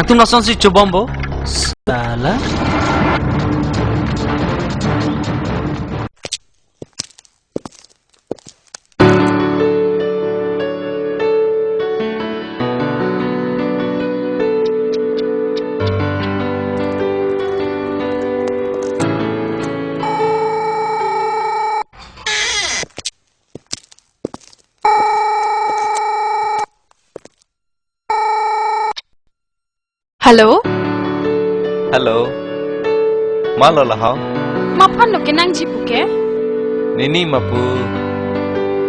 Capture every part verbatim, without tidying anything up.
Tum lasonsi chobompo. Sala. Hello? Hello. Ma lo lahai? Ma aphan lo kenangji puke? Nini ma pu?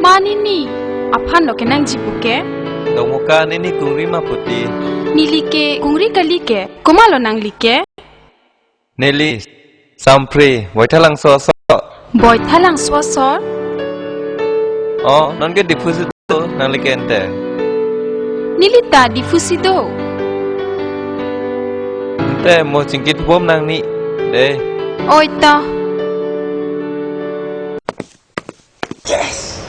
Ma nini aphan lo kenangji puke? Dongmoka, nini kungri ma puti? Neli ke kungri kali ke. Komat lo nangli ke? Neli Sampri, Boithalangso asor. Boithalangso asor? Oh, non ke Diphu si do, nangli ke ante? Neli ta Diphu si do. Ante mo chingkit bom nangni, dei. Oi ta. Yes.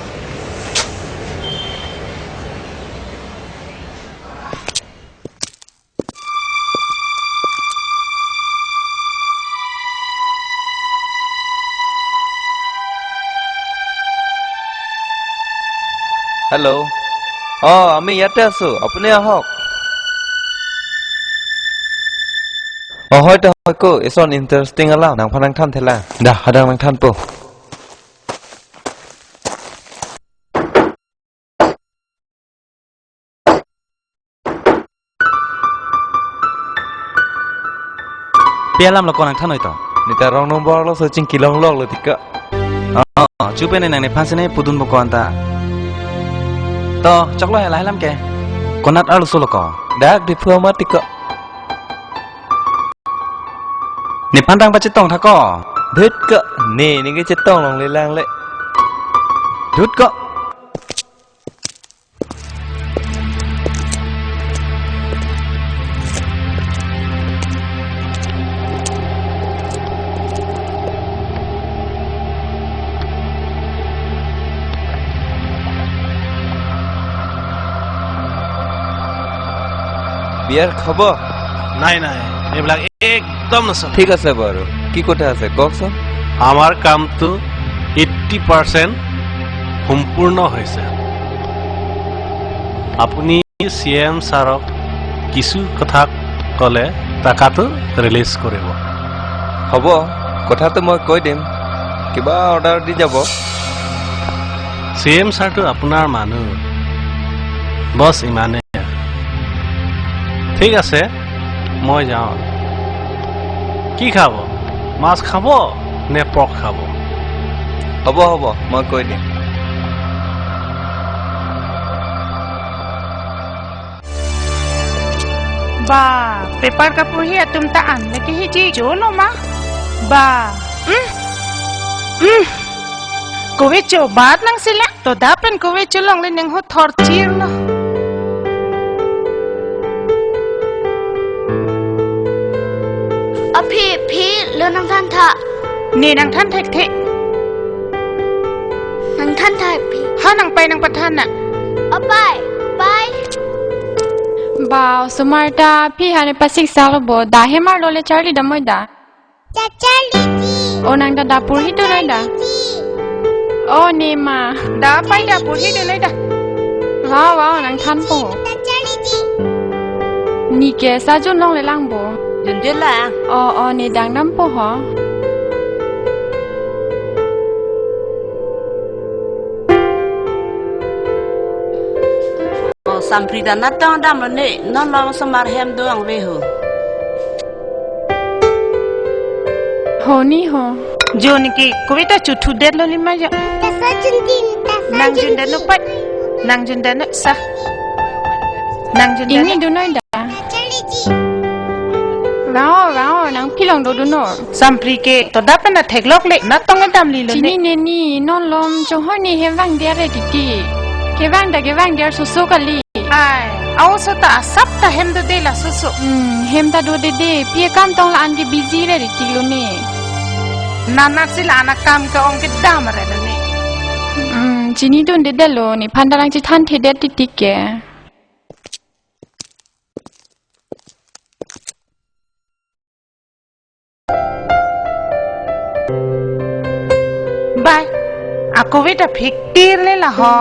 Hello. Oh, ami ইয়াতে আছো, আপুনি আহক। Oh, হয় দে, হয়, ko, ison interesting alam nangphan nangthan thela. Da, hadak nangthanpo. Pi alam lo ko nangthan noi to? Neta rong nombor lo so chingki longlok lo tik ko. Oh, chupe ne nang nephan sene pudunpo ko anta. To, choklo hela helam ke. Konat arloso lo ko? Dak Diphu amat tik ko. Nephan tang pachetong tha ko. Dhut ko, ne, ne kechetong longle lang le. Dhut ko. বিয়াৰ খবৰ? নাই, নাই, এইবিলাক একদম নচলে। ঠিক আছে বাৰু, কি কথা আছে কওকচোন? আমাৰ কামটো এইট্টি পাৰ্চেণ্ট সম্পূৰ্ণ হৈছে। আপুনি চি এম ছাৰক কিছু কথা ক'লে টকাটো ৰিলিজ কৰিব। হ'ব, কথাটো মই কৈ দিম, কিবা অৰ্ডাৰ দি যাব। চি এম ছাৰটো আপোনাৰ মানুহ, বছ ইমানে। ঠিক আছে, মই যাওঁ। কি খাব? মাছ খাব নে পৰ্ক খাব? হ'ব, হ'ব, মই কৈ দিম। Ba, paper kapurhi atum ta an leke hiji jolo ma. Ba, mm, mm. Kove chobat nang sila, to da pen kove cholongle nang ho thor chir lo. Aphi, phi, lo nangthan tha. Ne nangthan thekthe. Nangthan tha phi. Ha nang pai nang pathan na. Apai, pai. Ba, osomar ta phi hane pasik salo bo, da hem arlo le charli damoi da. Cha charli ji. O nang da da purhi do nai da. Cha charli ji. O ne ma. Da pai da purhi do nai da. Wow, wow, nangthanpo. Cha charli ji. Ne ke sa jun longle lang bo. Junjun lang. O, o, ne dang dampo ho. O, Sampri ta natong damlo ne, non lo osomar hem do-ang ve ho. Ho ne ho. Jo ne ke, kove ta chuthu det lo lima jo. Tasa chuntin, tasa nang jun dan chuntin. Upat. Nang jun dan sa. Nang jun dan. Ingni do noi da. Rao, rao, nang phi long do do no. Sampri ke to da pen na theklok le, natong damlilo ne. Chini ne ni, non lom chonghoi ne hem vang dia re titi. Kevang da kevang dia soso kali. Ai, aoso ta asap ta hem dode la soso. Hmm, hem ta dodede, pi akam tong la-an ke busy re titi lo ne. Nana si la-an akam ke ong kedam re lo ne. Hmm, chinidunde det lo, nephan ta nangchethan thedet titi ke. Covid aphik tir le laho.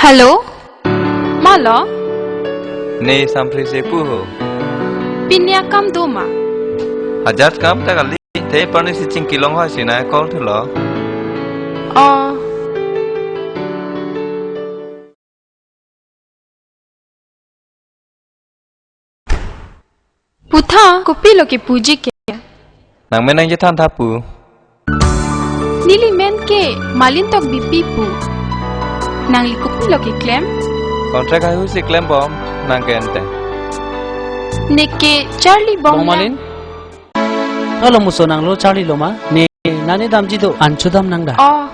Hello? Malo? Ne Samphri si pu ho. Pini akam do ma? Hajat kam ta kali. Te parni si chingki long ho si na call thulo. Oh. Putha, kopilo kepuji ke? Nang men nangchethan tha pu. Neli men ke Malin Tokbipi pu. Nangli kopilo keklem? Contract haihui si klembom, nang ke ante. Neke charlibom. Bong Malin? Olo muso nanglo charlilo ma? Ne nani damji do, an chodam nang da. Oh.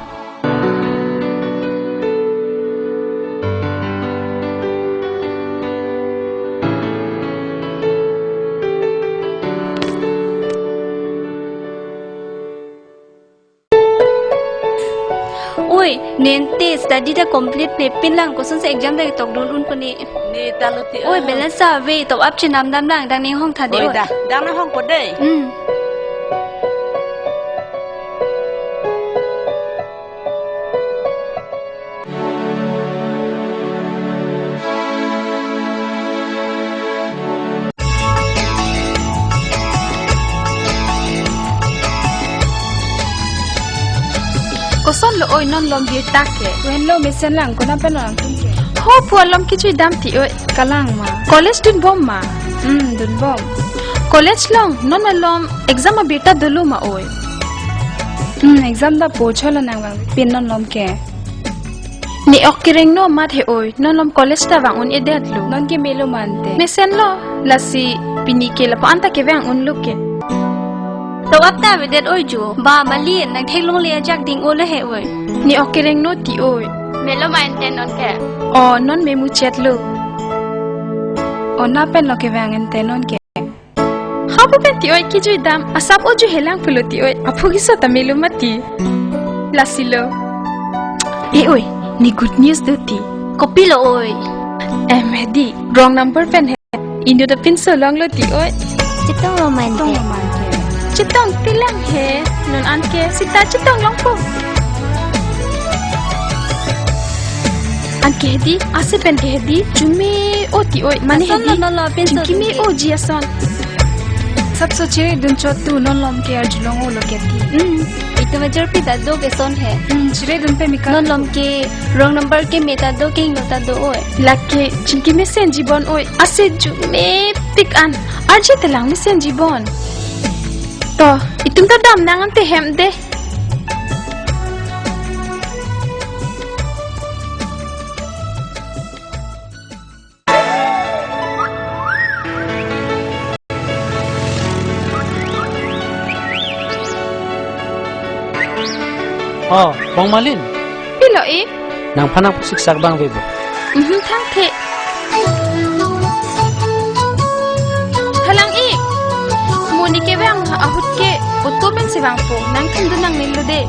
Oi, nente study ta complete ne pin lang, kosonsi exam ta tokdun un puni. Ne ta lo ti. Oi, balance ta ave, top up chenam dam lang, dang ning hong tha de. Oi, oi. Da, dang na hong ko de. Hmm. Kosonlo oi non lom birta ke? Wen lo mesen lang, konat pen lo nangtum ke? Ho pu alom kejui dam ti oi. Kalang ma? College dunbom ma? Hmm, dunbom. College along non alom exam abirta dolo ma oi? Hmm, exam ta po cholo nang vang pin non lom ke. Ne ok kereng no mat he oi, non lom college ta vang un-edet lo. Non ke melo ma ante. Mesen lo, lasi pini ke lapu-an ta kevang unlo ke. Top up ta avedet oi jo, ba Malin, nang theklongle ajak ding-o lo he oi. Ne ok kereng no ti oi. Melo ma ante non ke. O, non memuchet lo. O, konat pen lo kevang ante non ke. Hapu pen ti oi kejui dam, asap oju helang pulo ti oi, aphu kiso ta melo mati. Lasi lo. E oi, ne good news do ti. Kopilo oi? Em hedi, wrong number pen he. Inut apinso longlo ti oi. Chetong lo ma ante. Chetong lo ma ante. Chetong ti lang he, non an ke sita chetong longpo. An ke hedi, ase pen ke hedi, chume-o ti oi, mane hedi, chingki me-oji ason. Sapso chiri dun chot tu non lom ke arjulong-o lo ke ti. Hmm. Itum ajor pi ta do ke son he. Hmm, chiri dun pe mika. Non lom ke wrong number ke me ta do ke ingno ta do oi. Lake chingki mesenji bon oi. Ase chumepik an. Arje telang mesenji bon. To, itum ta dam nang ante hem de. Oh, Bong Malin. Pilo e? Nangphan nangpusik sak bang vebo. Mhm, thang the. Thalang e. Mo ne kevang ahut ke auto pensi vangpo. Nang thandun nangne lo de.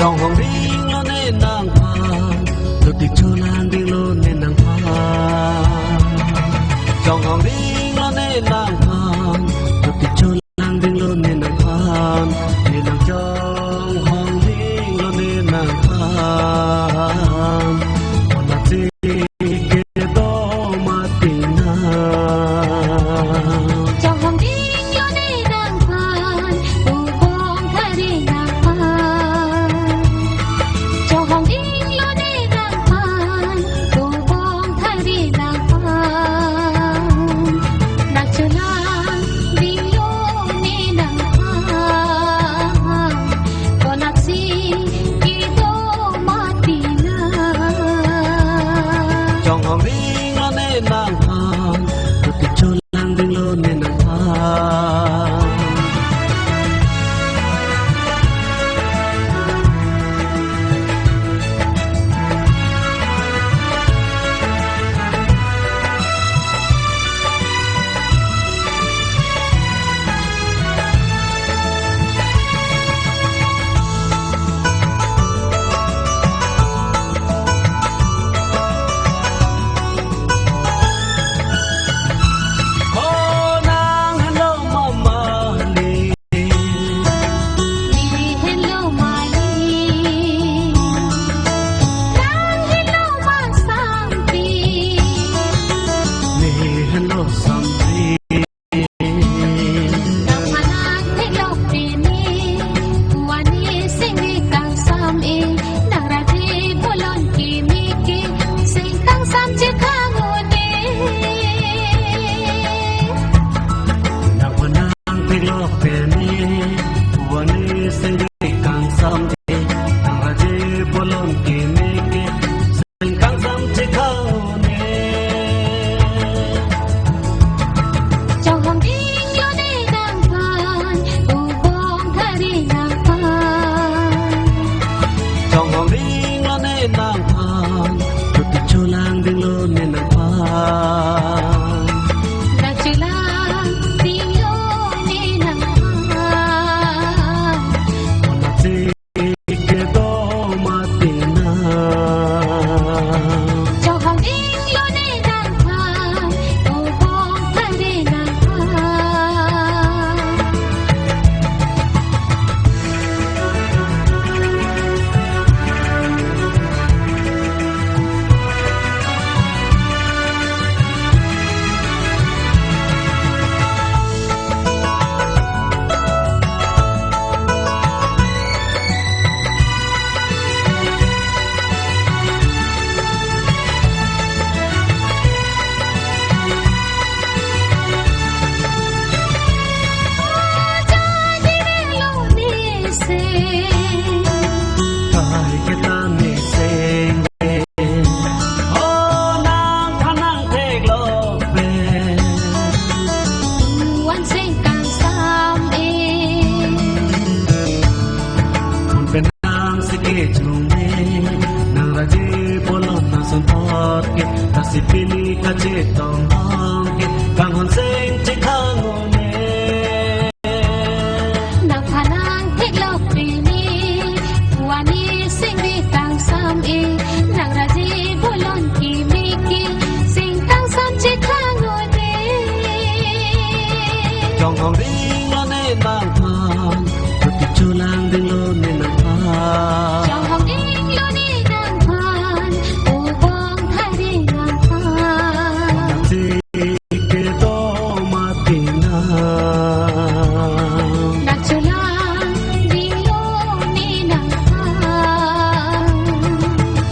Chonghong ring lo ne nangphan, luti cholang ring lo ne nangphan. Chonghong ring lo ne nangphan, luti cholang ring lo ne nangphan. Ne nang chonghong ring lo ne nangphan. Ona si kedo mati na. Chonghong ring lo ne nangphan, ubong kari nangphan. Chonghong ring lo ne nangphan, Kimi ke sing kangsam chethang un-e. Chonghong ding lone nangphan, ubong thari nangphan. Chonghong ding lone nangphan, tuti cholang ding lone nangphan. Nangcholang ding lone nangphan. Konatsi kedomat tina. Chonghong ding lone nangphan, ubong thari nangphan. Kai kita ni sing. O nangphan nangtheklong pen. Pu-an sing kangsam-e. Pu-an pen nangsi kejung-e. Nang raji bolon nang sonthot ke. Lasi pini kachetong long ke. Kanghon sing chethang un-e. Nangphan nangtheklong pini, pu-an ni sing ri kangsam-e, nang raji bolon kimi ke, sing kangsam chethang un-e. Chonghong ding lone nangphan, tuti cholang ding lone nangphan. Chonghong ding lone nangphan, ubong thari nangphan. Si kedomat tina. Nangcholang ding lone nangphan.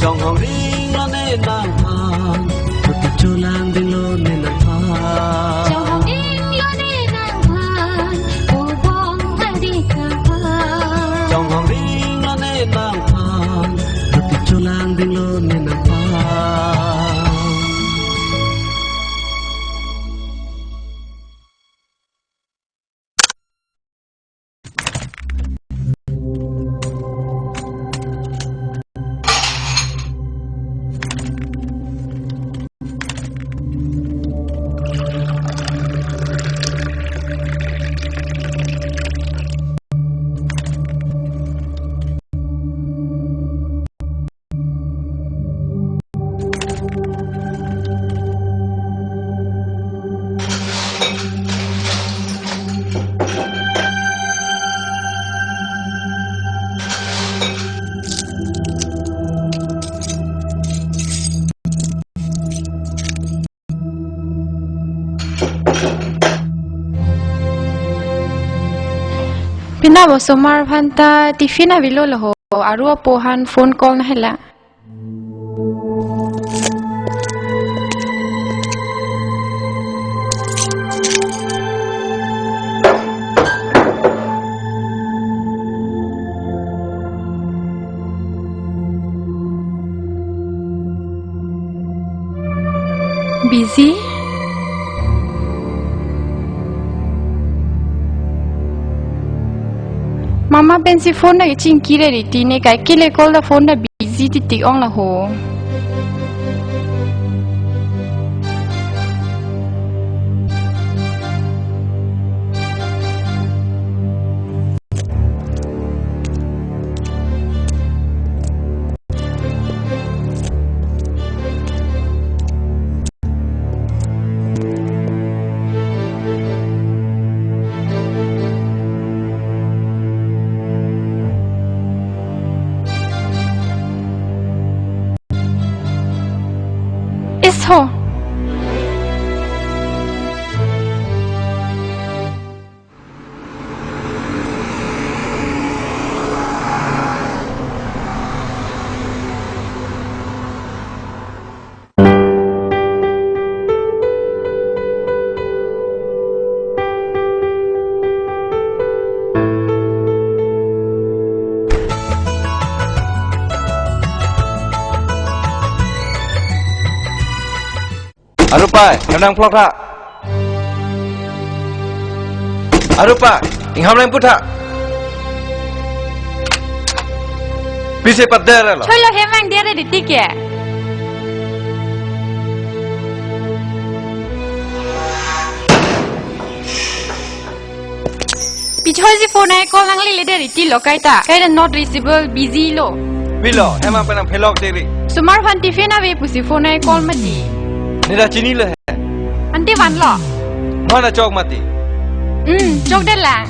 Chonghong ding lone nangphan. Tuti cholang ding lone nangphan. Chonghong ding lone nangphan. Ubong thari nangphan. Chonghong ding lone nangphan. Tuti cholang ding lone nangphan. Pini osomar aphanta tiffin avelo lo ho, aru apo aphan phone call nahelo. Busy? Mama pensi phone ta kachingki re riti ne, kai kele call ta phone ta busy titik ong la ho. Iso. Arupai, nang nangphlok tha. Arupai, ingham lang pu tha. Pisi pat dere lo. Cholo, hem vangdere ri tike. Pichoi si phone ai call nanglele dere ti lo kaita. Kaita not reachable, busy lo. Pilo, hem vang penang phelok dere. Osomar aphan tiffin ave pusi phone ai call mati. Neta chinilo he. Ante vanlo. Mana chok mati. Hmm, chokdet lang.